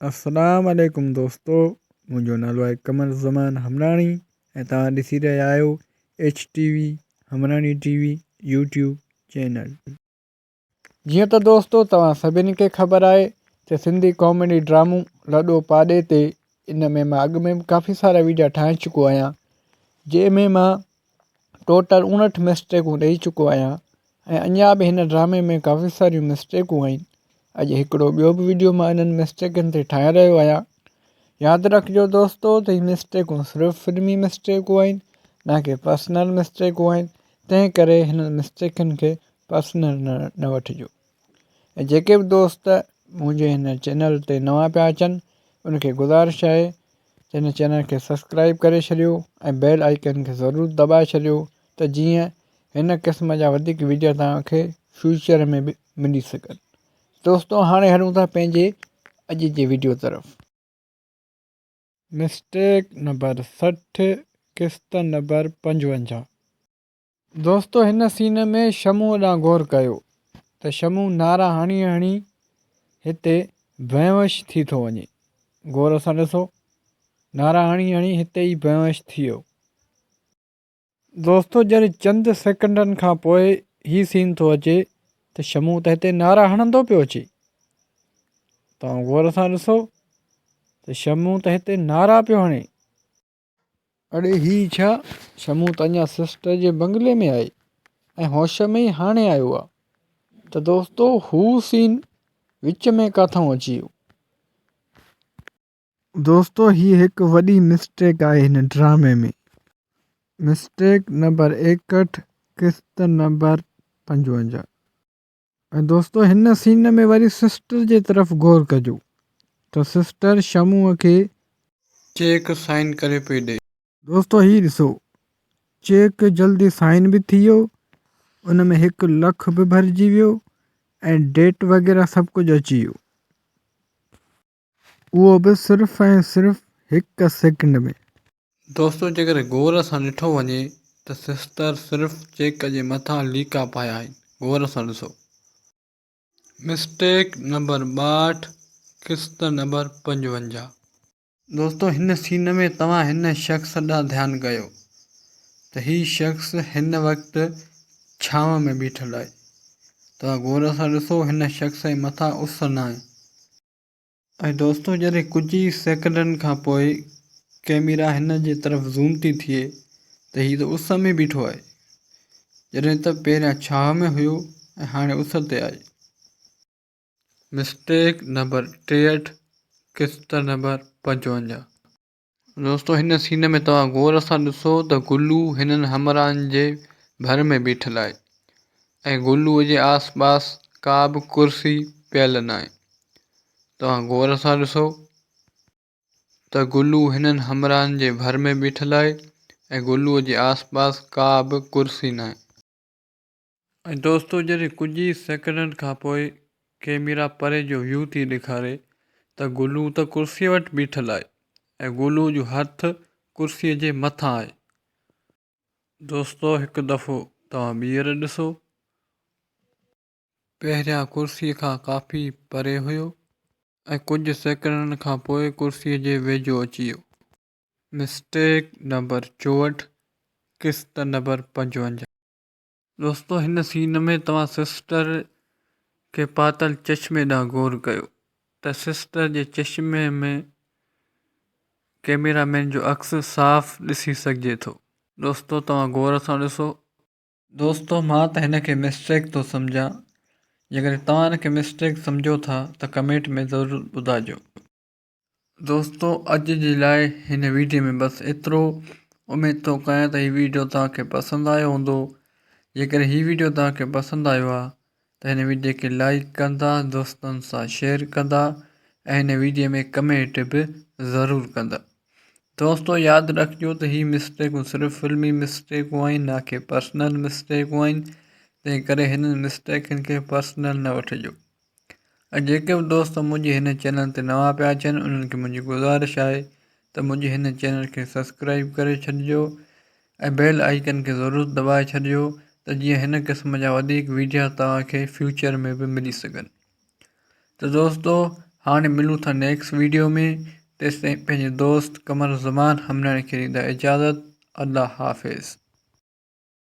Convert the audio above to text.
السلام عليڪم دوستو منهنجو نالو آهي قمر زمان همراڻي ۽ توهان ڏسي رهيا آهيو H T V Hamrani T V YouTube channel. جيئن ته دوستو توهان سڀني کي خبر آهي ته سنڌي ڪاميڊي ڊرامو لڏو پاڏي تي ان ۾ مان اڳ ۾ به ڪافي سارا ويڊيا ٺاهي چڪو آهيان جنهن ۾ مان ٽوٽل 59 مسٽيڪون ڏئي چڪو آهيان ۽ اڃا به هن ڊرامي ۾ ڪافي ساريون مسٽيڪون آهن اڄ هڪڙو ٻيو به وڊيو مان انهن مسٽيڪن تي ٺاهي رهيو آهيان ياد رکجو دوستو ته هي مسٽيڪون صرف فلمي مسٽيڪون آهن نه ڪي پرسنل مسٽيڪون آهن تنهن ڪري هنن مسٽيڪن کي پرسنل نه وٺجو ۽ جيڪي به دوست منهنجي هن چينل تي نوان پيا اچن ان کي گذارش آهي ته هن چينل کي سبسڪرائب ڪري ڇڏيو ۽ بيل آئيڪن کي ضرور دٻائي ڇڏيو ته جيئن هن قسم جا وڌيڪ وڊيو توهان کي فيوچر ۾ به ملي سگهن. دوستو هاڻي هلون ٿا پنهنجي اڄ جي وڊيو طرف. مسٽيڪ نمبر 60 قسط نمبر 55. دوستو هن سين ۾ شموء ڏانهن غور ڪيو ته شمو نعرا هڻي هڻي هتي بيهوش ٿي ٿو وڃي. غور سان ڏسو نعرا هڻي هڻي هتي ئي بيهوش ٿي ويو. دوستو جڏهن چند سيڪنڊن کان پوء هي سين ٿو اچي ته شمون ته هتي نعرا هڻندو پيو اچي. توهان غور سان ڏسو ته شمون ته هتي نعرا پيو هڻي. اڙي هي ڇا شمون ته اڃا سسٽر جي بنگلي ۾ آهي ۽ هوش ۾ ئي هاڻي آيو آ ته دوستو هو سين وچ ۾ ڪاٿئون اچي ويو. دوستو هي هڪ وڏي مسٽيڪ آهي هن ڊرامي ۾. مسٽيڪ نمبر 61 قسط نمبر 55. ۽ دوستو هن سين ۾ وري سسٽر جي طرف غور ڪجو ته سسٽر شموء کي. چيڪ سائن ڪري پئي ڏئي. دوستو هي ڏسو چيڪ جلدي سائن به ٿي ويو ان ۾ هڪ لک به ڀرجي ويو ۽ ڊيٽ وغيره سڀ ڪجهه اچي ويو. اهو به صرف ۽ صرف هڪ سيڪنڊ ۾. دوستو جيڪڏهن غور سان ڏٺو وڃي ته سستر صرف چيڪ جي مٿان ليڪا پايا آهن غور سان ڏسو. مسٽيڪ نمبر 62 قسط نمبر 55. دوستو هن سين ۾ توهان هن شخص ڏانهن ڌيان ڪيو ته هي شخص هن وقت ڇانو ۾ بيٺل آهي توهان غور سان ڏسو هن شخص جي مٿان اس ناهي. ۽ دوستو جڏهن ڪجهه ئي سيڪنڊن کان پوء ڪئميرا هن جي طرف زوم ٿي ٿئي ته هي ته اس ۾ بيٺو آهي جڏهن ته پهريان ڇانو ۾ هيو ۽ هاڻي اس تي آهي. مسٽيڪ نمبر 63 قسط نمبر 55. دوستو هن سين ۾ توهان غور سان ڏسو ته گلو هنن همراهن جي ڀر ۾ بيٺل آهي ۽ گلو جي آس پاس ڪا به ڪرسي پيل ناهي توهان غور سان ڏسو ته گلو هنن همراهن جي ڀر ۾ بيٺل آهي ۽ گلو جي آس پاس ڪا به ڪرسي ناهي. ۽ دوستو جڏهن ڪجهه ئي سيڪنڊن کان پوء ڪئميرا پري جو ويو ٿي ڏيکاري ته گلو ته ڪرسيء وٽ بيٺل آهي ۽ گلو جو هٿ ڪرسيء جي مٿان آهي. دوستو هڪ دفعو توهان ٻيهر ڏسو. پهريان ڪرسيء کان ڪافي پري هيو ۽ ڪجهه سيڪنڊن کان پوء ڪرسيء جي ويجهو اچي ويو. مسٽيڪ نمبر 64 قسط نمبر 55. دوستو هن سين ۾ توهان سسٽر کي پاتل چشمي ڏانهن غور ڪيو ته سسٽر جي چشمي ۾ ڪئميرا مين جو عڪس صاف ڏسي سگهجي ٿو. دوستو توهان غور سان ڏسو. دوستو مان ته هن کي مسٽيڪ ٿو سمجهان جيڪڏهن توهان هن کي مسٽيڪ سمجهو ٿا ته ڪمينٽ ۾ ضرور ٻڌائجو. دوستو اڄ جي لاء هن ويڊيو ۾ بس ايترو اميد ٿو ڪيان ته هي ويڊيو توهان کي پسند آيو هوندو جيڪڏهن هي ويڊيو توهان کي پسند آيو آهي ته هن ويڊيو کي لائڪ ڪندا دوستن سان شيئر ڪندا ۽ هن ويڊيو ۾ ڪمينٽ به ضرور ڪندا دوستو ياد رکجو ته هي مسٽيڪون صرف فلمي مسٽيڪون آهن نه ڪي پرسنل مسٽيڪون آهن تنهن ڪري هنن مسٽيڪن کي پرسنل نه وٺجو ۽ جيڪي به دوست منهنجي هن چينل تي نوان پيا اچن انهن کي منهنجي گذارش آهي ته منهنجي هن چينل کي سبسڪرائب ڪري ڇڏجو ۽ بيل آئيڪن کي ضرور دٻائي ڇڏجو ته جيئن هن قسم جا وڌيڪ ويڊيا توهان کي فيوچر ۾ به ملي سگهن ته دوستو هاڻي ملون ٿا نيڪسٽ ويڊيو ۾ تيستائين پنهنجي دوست قمر زمان همراڻي کي ڏيندا اجازت الله حافظ.